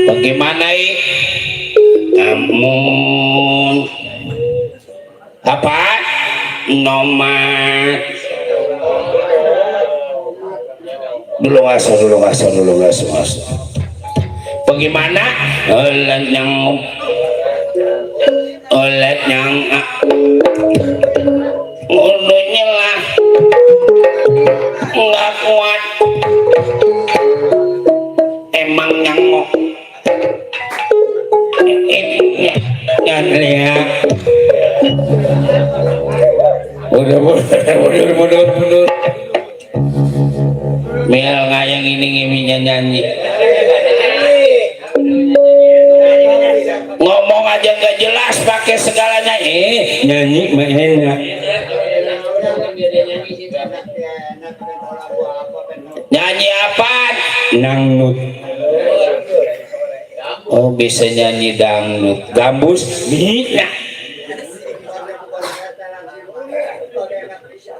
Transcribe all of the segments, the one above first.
Bagaimana namun apa nomad dulu ngasih bagaimana oletnya mulutnya lah nggak kuat emang nyangok lihat mundur Mel ngayang ini ngiminya nyanyi ngomong aja gak jelas pakai segalanya nyanyi mainnya nyanyi apa nanggut oh bisa nyanyi dangdut gambus bisa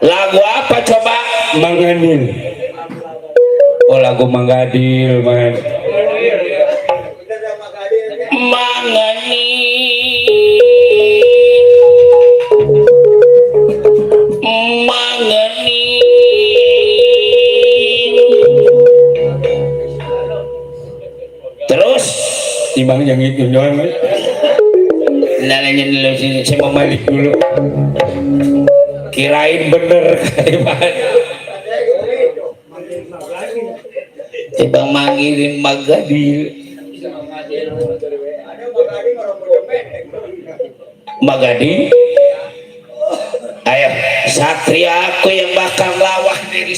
lagu apa coba Mangadil oh lagu Mangadil man terus timbang yang itu doang nanya dulu sini saya mau balik dulu kirain bener timbang manggilin Magadil Magadil ayo satria aku yang bakal lawan diri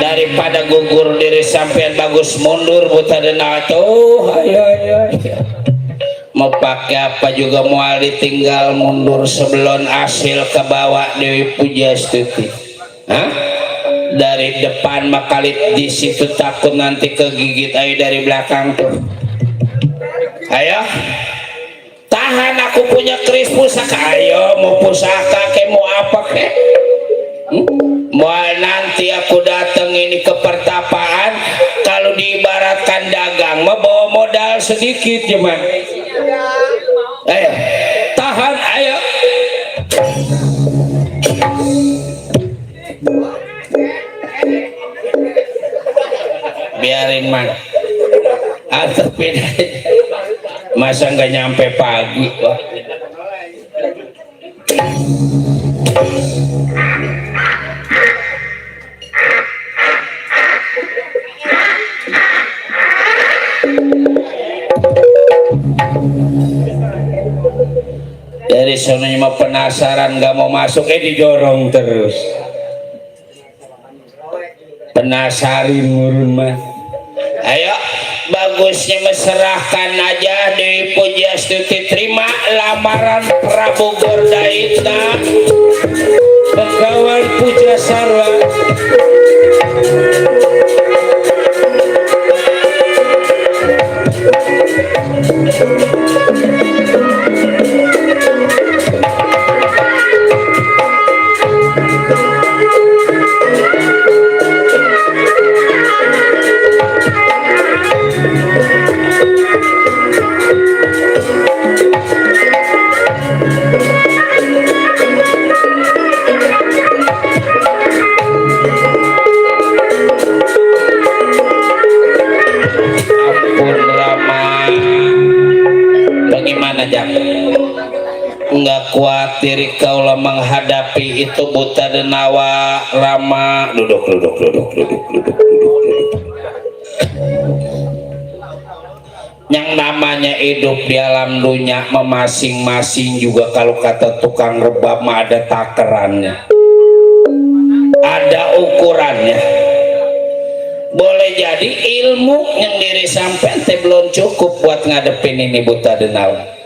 daripada gugur diri sampean bagus mundur buta dena tuh ayo mau pakai apa juga mual ditinggal mundur sebelum hasil kebawa Dewi Pujastuti. Hah? Dari depan makalit di situ takut nanti kegigit ayo dari belakang tuh. Ayo tahan aku punya keris pusaka. Ayo mau pusaka ke mau apa ke? Mau nanti aku datang ini ke pertapaan kalau diibaratkan dagang mau bawa modal sedikit cuman. Ayo tahan ayo. Biarin man atau beda masa nggak nyampe pagi wah. Dari sononya mah penasaran gak mau masuk didorong terus penasarin ngurun mah. Ayo bagusnya meserahkan aja Dewi Pujastuti terima lamaran Prabu Gordaitna Begawan Pujasarwa. Enggak khawatir kaulah menghadapi itu buta denawa Rama. Duduk. Yang namanya hidup di alam dunia masing-masing juga kalau kata tukang rebab mah ada takarannya, ada ukurannya. Boleh jadi ilmu yang diri sampai belum cukup buat ngadepin ini buta denawa.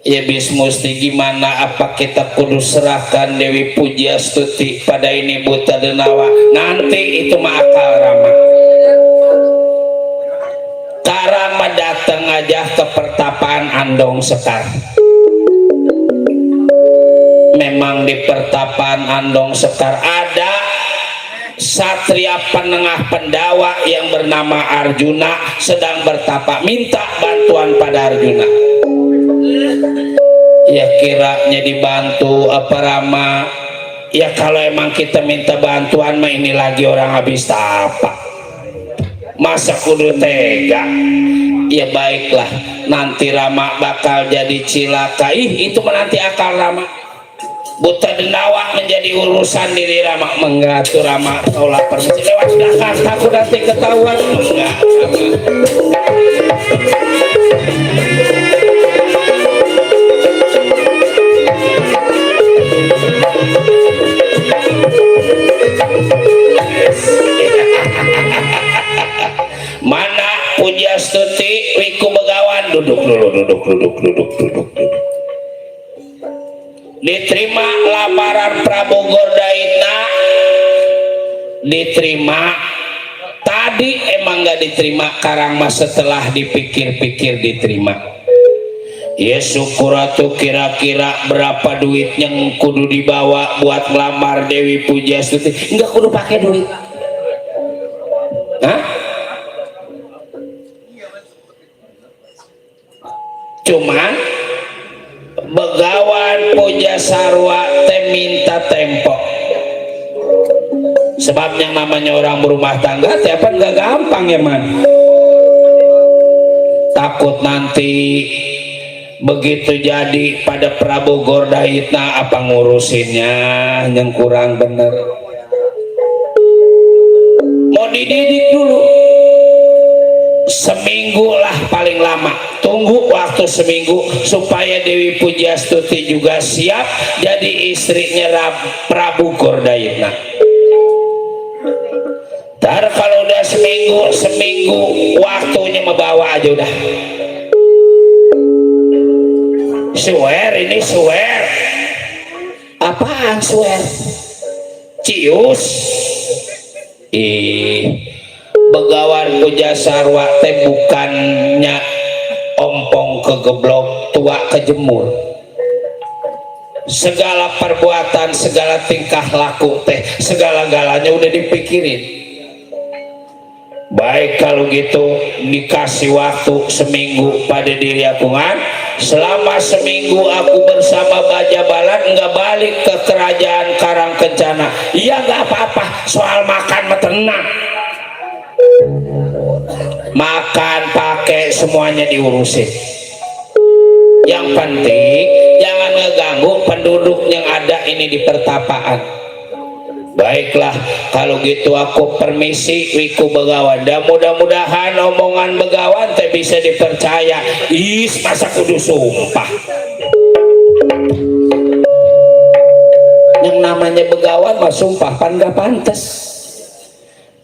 Ya bis mesti gimana apa kita kudu serahkan Dewi Pujastuti pada ini buta denawa nanti itu mah akal Rama. Karama datang aja ke pertapaan Andong Sekar. Memang di pertapaan Andong Sekar ada satria penengah pendawa yang bernama Arjuna sedang bertapa minta bantuan pada Arjuna. Ya kiranya dibantu apa Rama. Ya kalau emang kita minta bantuan mah ini lagi orang habis tapa masa kudu tega. Ya baiklah nanti Rama bakal jadi cilaka. Itu menanti akal Rama. Buta denawa menjadi urusan diri Rama. Mengatur Rama taulah permisi lewat belakang takut nanti ketahuan. Enggak mana Pujastuti Wiku Begawan duduk. Diterima lamaran Prabu Gordaitna diterima. Tadi emang gak diterima karang mas setelah dipikir-pikir diterima. Ya syukur atuh kira-kira berapa duit yang kudu dibawa buat ngelamar Dewi Pujastuti. Enggak kudu pakai duit. Hah? Cuman Begawan Pujasarwa teh minta tempo. Sebab yang namanya orang berumah tangga teh apa nggak gampang ya man. Takut nanti begitu jadi pada Prabu Gordaitna apa ngurusinnya yang kurang bener. Mau dididik dulu seminggu lah paling lama. Tunggu waktu seminggu supaya Dewi Pujastuti juga siap jadi istrinya Prabu Gordayuna. Ntar kalau udah seminggu waktunya membawa aja udah. Swear ini swear. Apaan swear? Cius. Begawan Puja Sarwa teh bukannya ompong kegeblok tua kejemur. Segala perbuatan, segala tingkah laku teh, segala-galanya udah dipikirin. Baik kalau gitu dikasih waktu seminggu pada diri aku kan. Selama seminggu aku bersama Bajabalan nggak balik ke kerajaan Karangkencana. Iya nggak apa-apa, soal makan mah tenang. Makan pakai semuanya diurusin. Yang penting jangan ngeganggu penduduk yang ada ini di pertapaan. Baiklah kalau gitu aku permisi Wiku Begawan. Dan mudah-mudahan omongan Begawan teh bisa dipercaya. Is masa kudu sumpah. Yang namanya Begawan mah sumpah pan gak pantes.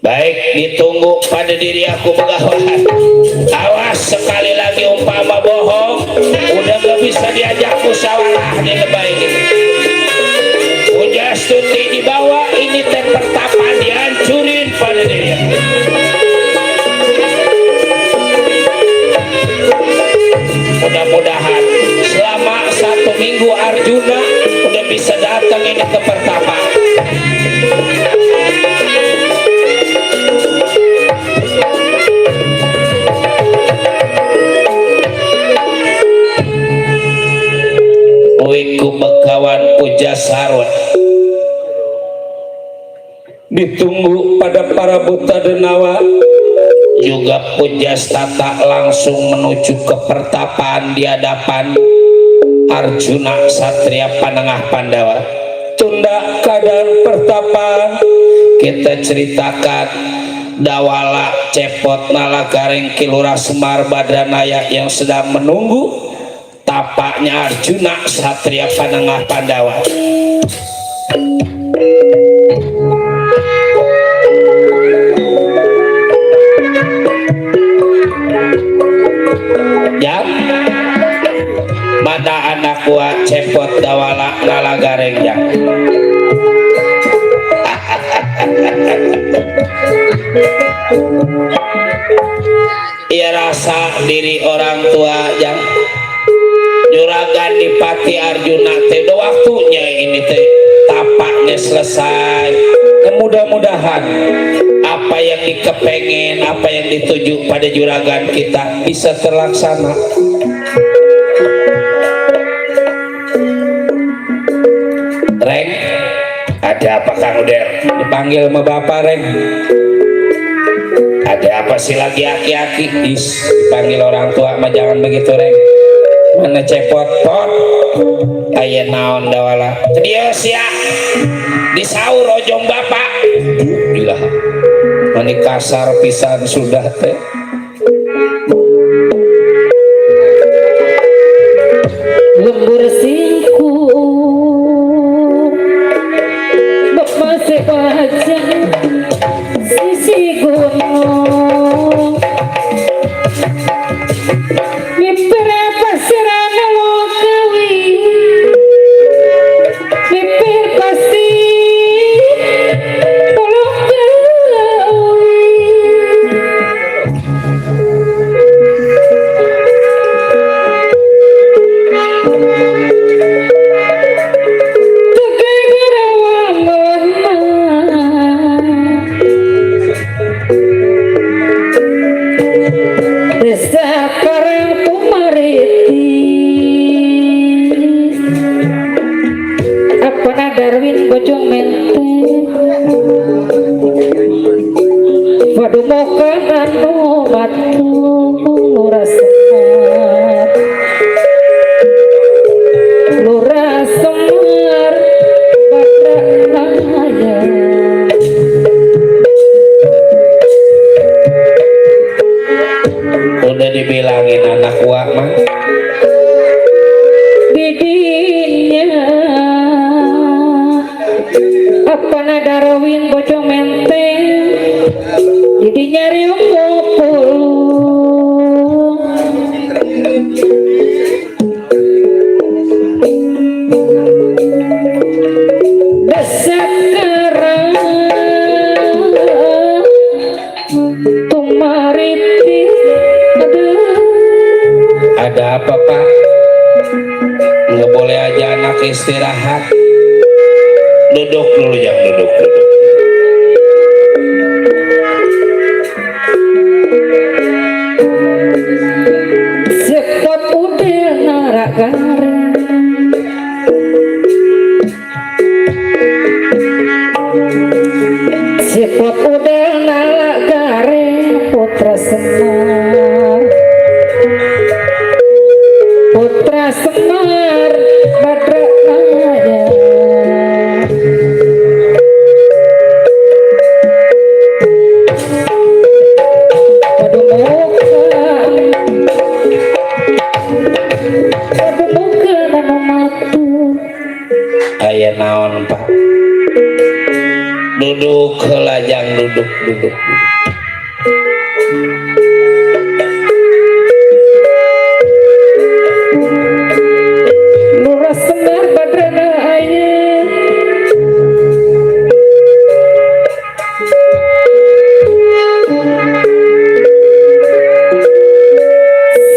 Baik, ditunggu pada diri aku Begawan. Awas sekali lagi umpama bohong, udah gak bisa diajak musyawarah nih lebay ini. Pujastuti dibawa, ini teh pertapaan dihancurin pada diri. Mudah-mudahan selama 1 minggu Arjuna udah bisa datang ini ke pertapaan. Wiku Begawan Puja Sarwa ditunggu pada para buta denawa juga Pujastata langsung menuju ke pertapaan di hadapan Arjuna Satria Panengah Pandawa. Tunda keadaan pertapaan kita ceritakan Dawala Cepot Nalagaring Kilura Semar Badranaya yang sedang menunggu tapaknya Arjuna Satria Panengah Pandawa. Ya, mana anak gua Cepot Dawala Nalagaring ya. Ia rasa diri orang tua yang Juragan Dipati Arjuna teh udah waktunya ini teh tapaknya selesai. Mudah-mudahan apa yang dikepengen, apa yang dituju pada juragan kita bisa terlaksana. Reng, ada apa Kang Uder? Dipanggil sama bapak Reng. Ada apa sih lagi aki-aki? Dipanggil orang tua mah jangan begitu Reng. Mana Cepot pot aya naon Dawala dia sia disaur ojong bapak gila mani kasar pisan sudah teh. Lembur singku bapak sepajan sisi gunung udah dibilangin anak gua mah didinya apa nadarawin bocong menteng didinya riung pulung desak kerang tumariti ada apa pak nggak boleh aja anak istirahat duduk dulu yang duduk sepot udah narakare sepot udah narakare putra semar badra aja aya naon pak duduk lajang duduk lurah semar badrana aya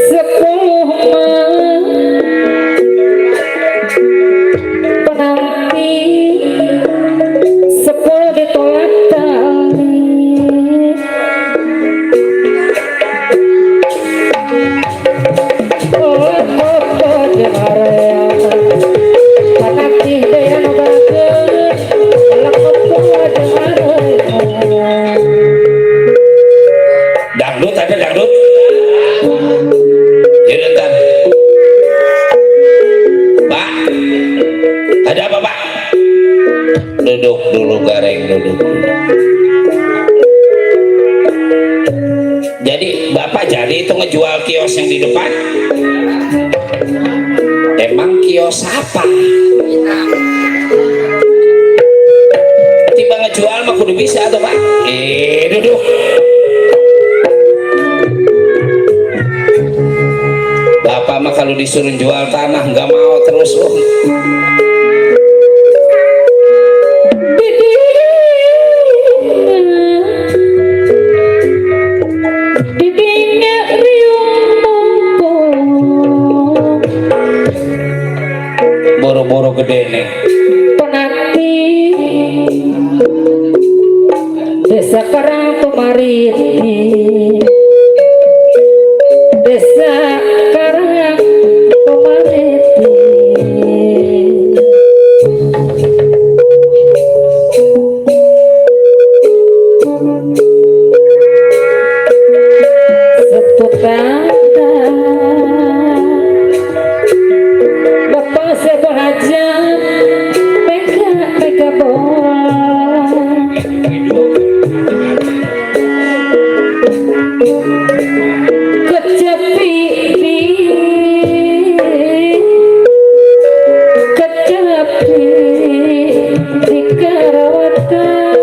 sepuluh penanti sepuluh ditolak tali oh foto jemarea penanti daya nobakeun ulang foto jemarea dangdut ada dangdut jadi ntar pak ada apa pak duduk dulu gareng duduk jadi bapak jadi itu ngejual kios yang di depan emang kios apa tiba ngejual mah kudu bisa tuh pak duduk bapak mah kalau disuruh jual tanah nggak mau terus loh didinya riung mumpung boro-boro gede nih penanti desa karang tumariti desa karang tumariti setukang bapak sebahagia mega bola kecapi di karawatan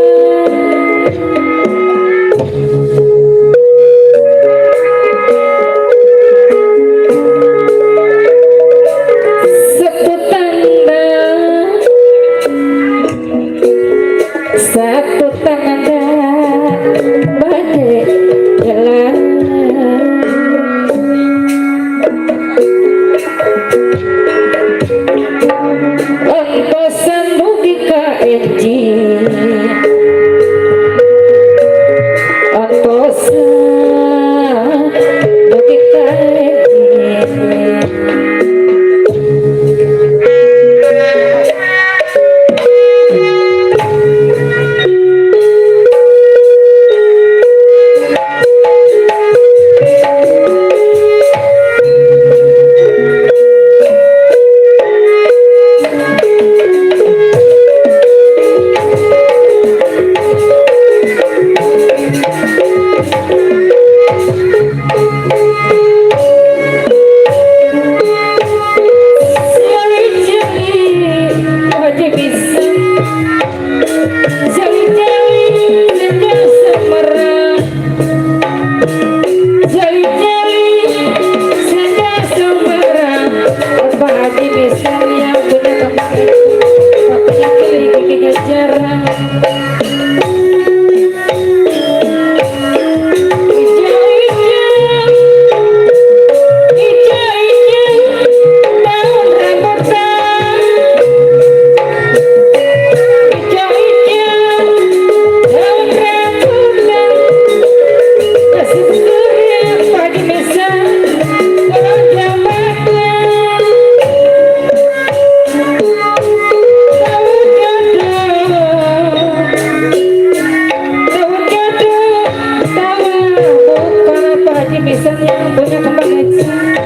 punya kebahagiaan.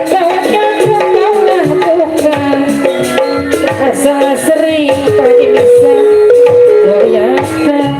Kawan-kawan kaulah bukan asal sering pagi bisa goyahkan.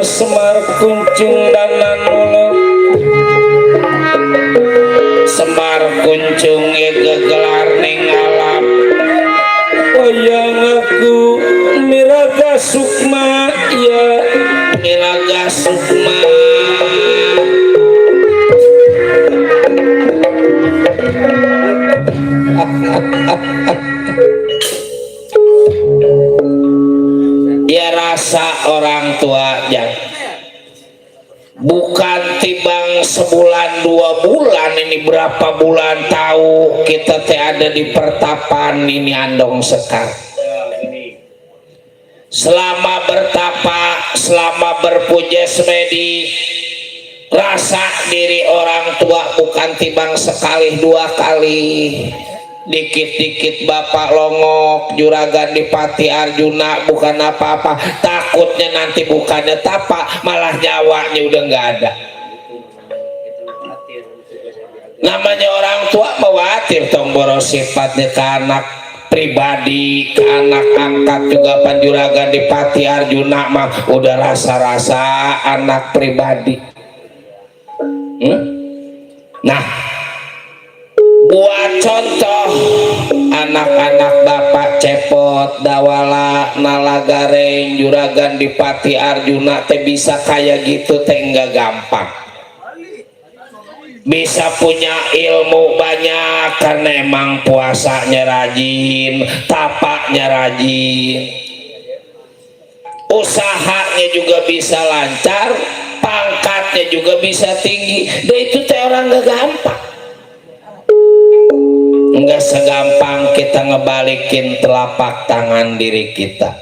Semar kuncung danan mulu Semar kuncung gegelar ning alam wayang aku Miraga Sukma ya Miraga Sukma dia rasa orang tua yang bukan tibang sebulan 2 bulan, ini berapa bulan tahu kita teh ada di pertapaan ini Andong Sekar. Selama bertapa, selama berpuja semedi, rasa diri orang tua bukan tibang sekali 2 kali. Dikit-dikit bapak longok juragan di Pati Arjuna bukan apa-apa, takutnya nanti bukannya tapak malah nyawanya udah nggak ada. Namanya orang tua khawatir tong boros sifatnya ke anak pribadi, ke anak angkat juga panjuragan di Pati Arjuna mah udah rasa-rasa anak pribadi. Nah, buat contoh anak-anak bapak Cepot, Dawala, Nalagareng, juragan di Pati Arjuna teh bisa kayak gitu teh enggak gampang. Bisa punya ilmu banyak karena emang puasanya rajin, tapaknya rajin, usahanya juga bisa lancar, pangkatnya juga bisa tinggi. Dan itu teh orang gak gampang. Enggak segampang kita ngebalikin telapak tangan diri kita.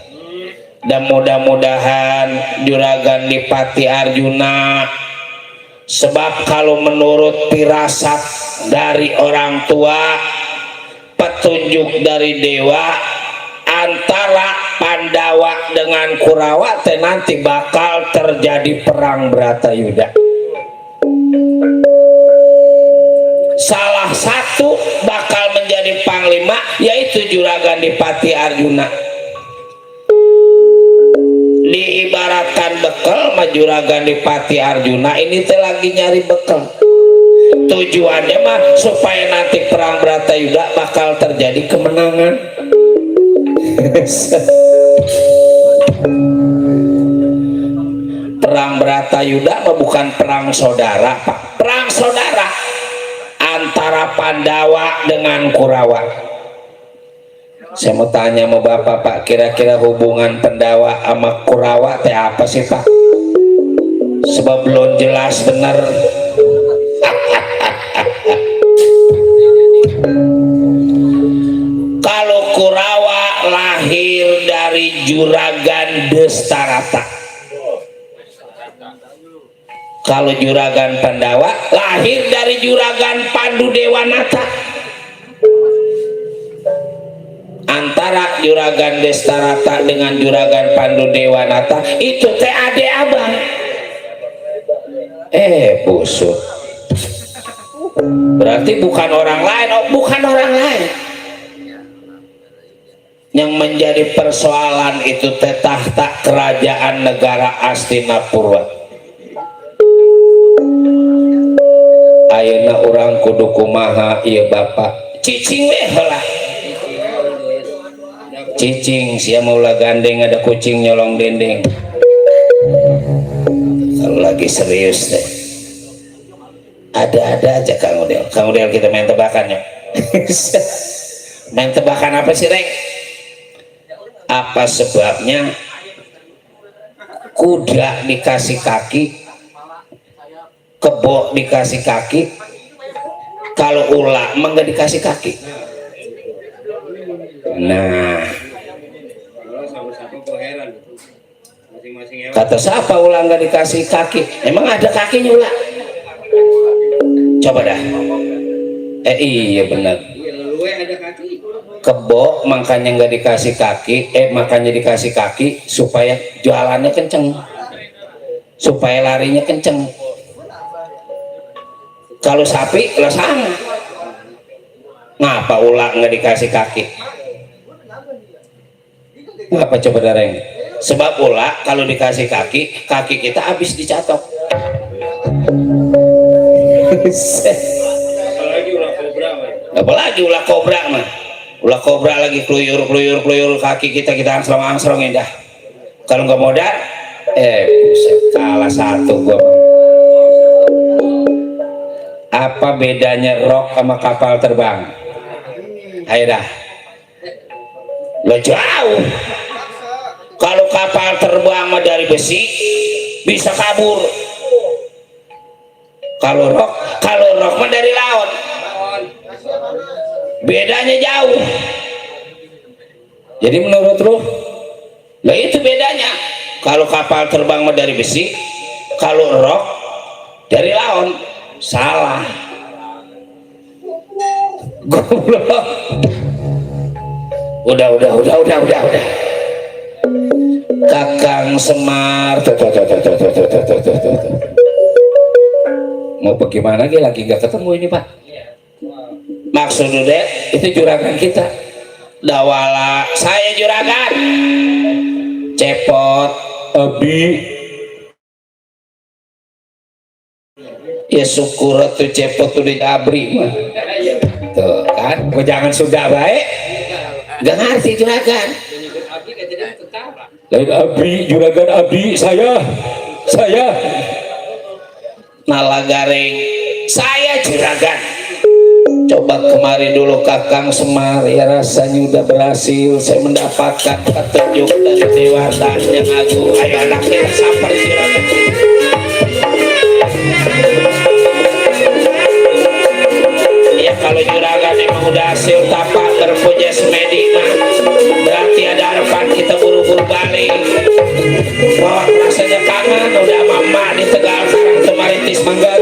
Dan mudah-mudahan juragan di Pati Arjuna, sebab kalau menurut firasat dari orang tua, petunjuk dari dewa, antara Pandawa dengan Kurawa teh nanti bakal terjadi perang Bratayuda. Salah satu bakal menjadi panglima yaitu juragan di Pati Arjuna. Diibaratkan bekal mah juragan di Pati Arjuna ini teh lagi nyari bekal. Tujuannya mah supaya nanti perang Bratayuda bakal terjadi kemenangan. Perang Bratayuda mah bukan perang saudara, Pak. Perang saudara antara Pandawa dengan Kurawa. Saya mau tanya sama Bapak, Pak, kira-kira hubungan Pandawa sama Kurawa teh apa sih, Pak? Sebab belum jelas benar. Kalau Kurawa lahir dari juragan Destarata, kalau juragan Pandawa lahir dari juragan Pandu Dewanata. Antara juragan Destarata dengan juragan Pandu Dewanata itu teh ade abang. Busuk. Berarti bukan orang lain, bukan orang lain. Yang menjadi persoalan itu teh tahta kerajaan negara Astinapura. Ayeuna urang kudu kumaha ieu Bapak? Cicing we heula. Cicing sia maulah gandeng ada kucing nyolong dendeng. Kalau lagi serius deh. Ada-ada aja Kang Udel. Kang Udel kita main tebakan ya. Main tebakan apa sih, Reng? Apa sebabnya kuda dikasih kaki, kebo dikasih kaki, kalau ular emang gak dikasih kaki? Nah, kata siapa ular gak dikasih kaki? Emang ada kakinya ular? Coba dah. Iya benar. Kebo makanya nggak dikasih kaki, makanya dikasih kaki supaya jualannya kenceng, supaya larinya kenceng. Kalau sapi lah sama. Ngapa ular nggak dikasih kaki? Ngapa coba dareng? Sebab ular kalau dikasih kaki, kaki kita habis dicatok. Apalagi ulah kobra mah. Ulah kobra lagi keluyur kaki kita angsrong-angsrongin dah. Kalau nggak modal, buset, kalah satu gua. Apa bedanya rok sama kapal terbang? Ayo dah. Lo jauh. Kalau kapal terbang mah dari besi bisa kabur. Kalau rok mah dari laut. Bedanya jauh. Jadi menurut lu, nah itu bedanya. Kalau kapal terbang mah dari besi, kalau rok dari laut. Salah. Goblok. Udah. Kakang Semar. Mau bagaimana lagi nggak ketemu ini Pak? Maksudnya itu juragan kita. Dawala saya juragan. Cepot Abi. Ya syukur tuh cepot tuh di abri mah. Tuh kan, jangan sudah baik. Gak ngerti juragan. Lain Abi, juragan Abi saya. Nalagareng saya juragan. Coba kemari dulu Kakang Semar, ya rasanya udah berhasil saya mendapatkan petunjuk dari dewata yang agung. Ayo anaknya sampai juragan. Ya kalau juragan emang udah hasil tapak terpuja semedi mah berarti ada harapan kita buru-buru balik. Wah rasanya kangen udah mama di Tegal Karang Temaritis Manggar.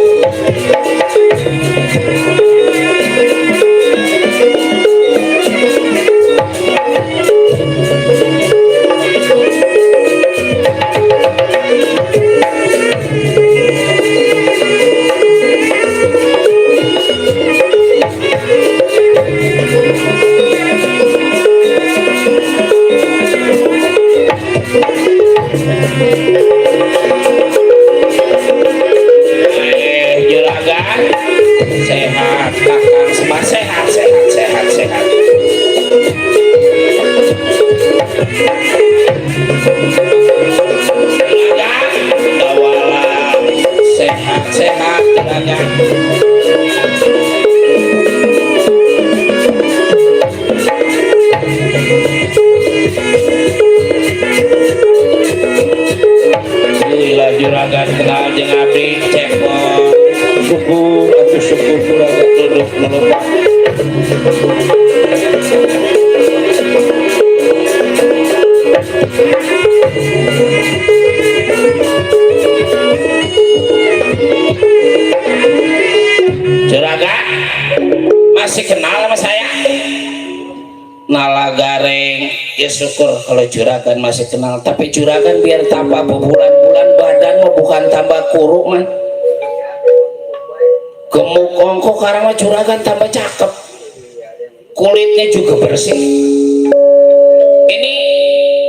Sehat Kakang Semar, sehat. Dawala sehat juragan. Alhamdulillah juragan kenal jeung abdi cepot. Syukur juragan duduk dulu. Juragan masih kenal sama saya? Nalagareng ya syukur kalau juragan masih kenal, tapi juragan biar tambah bulan-bulan badan mah bukan tambah kuruk man. Gemuk ongkok karena mah juragan tambah cakep, kulitnya juga bersih. Ini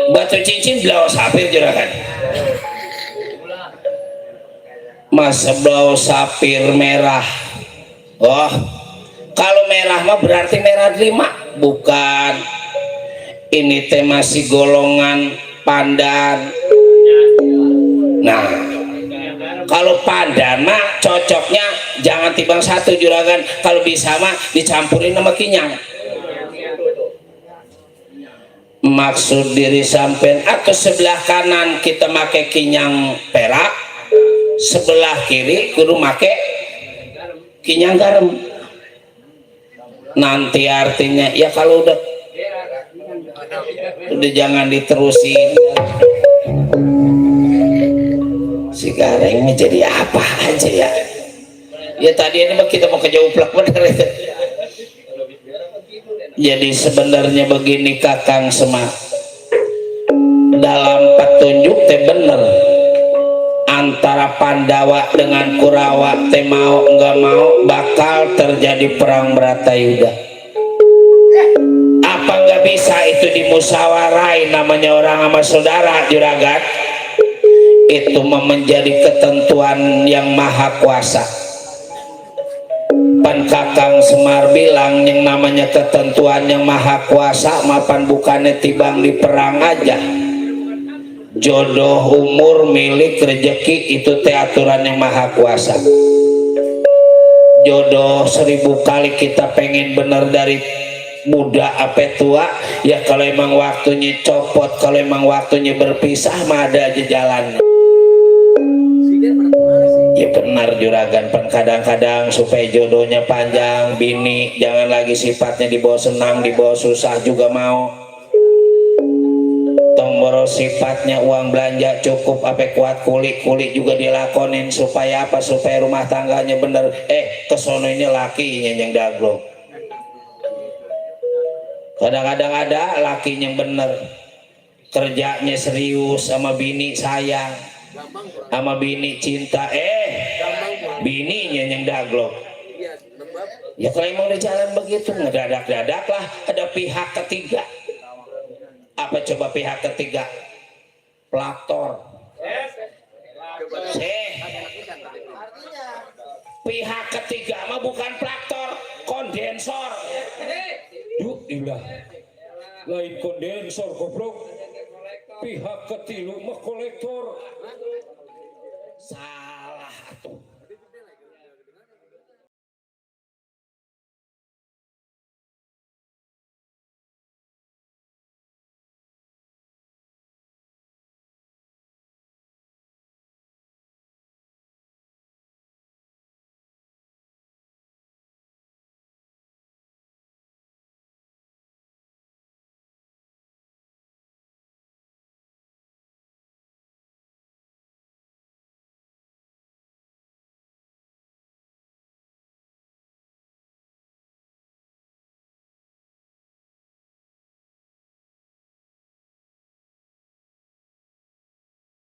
batu cincin blau sapir juragan. Masa blau sapir merah? Oh, kalau merah mah berarti merah 5, bukan. Ini teh masih golongan pandan. Nah, kalau pandan mah cocoknya jangan timbang 1 juragan. Kalau bisa mah dicampurin sama kinyang. Maksud diri sampean atau sebelah kanan kita make kinyang perak, sebelah kiri kudu make kinyang garam. Nanti artinya ya kalau udah jangan diterusin. Si Gareng ini jadi apa aja ya? Ya tadi ini kita mau kejauplak bener itu. Jadi sebenarnya begini Kakang Semar, dalam petunjuk teh bener antara Pandawa dengan Kurawa teh mau nggak mau bakal terjadi perang Bratayuda. Apa nggak bisa itu dimusyawarai, namanya orang sama saudara juragan? Itu menjadi ketentuan yang maha kuasa. Pan Kakang Semar bilang yang namanya ketentuan yang maha kuasa mapan bukannya tibang di perang aja. Jodoh, umur, milik, rezeki itu teh aturan yang maha kuasa. Jodoh 1000 kali kita pengen bener dari muda apa tua, ya kalau emang waktunya copot, kalau emang waktunya berpisah mah ada aja jalan. Ya benar juragan, pan kadang-kadang supaya jodohnya panjang, bini jangan lagi sifatnya dibawa senang, dibawa susah juga mau. Tomboro sifatnya uang belanja cukup, apa kuat kulit juga dilakonin supaya apa? Supaya rumah tangganya bener. Kesono ini lakinya yang daglok. Kadang-kadang ada lakinya yang bener, kerjanya serius sama bini sayang, sama bini cinta, bininya yang daglok. Ya kalau emang udah jalan begitu ngedadak-dadak lah ada pihak ketiga. Apa coba pihak ketiga? Pelaktor. Pihak ketiga mah bukan pelaktor, kondensor. Ilah, lain kondensor goblok. Pihak ketilu mah kolektor. Salah atuh.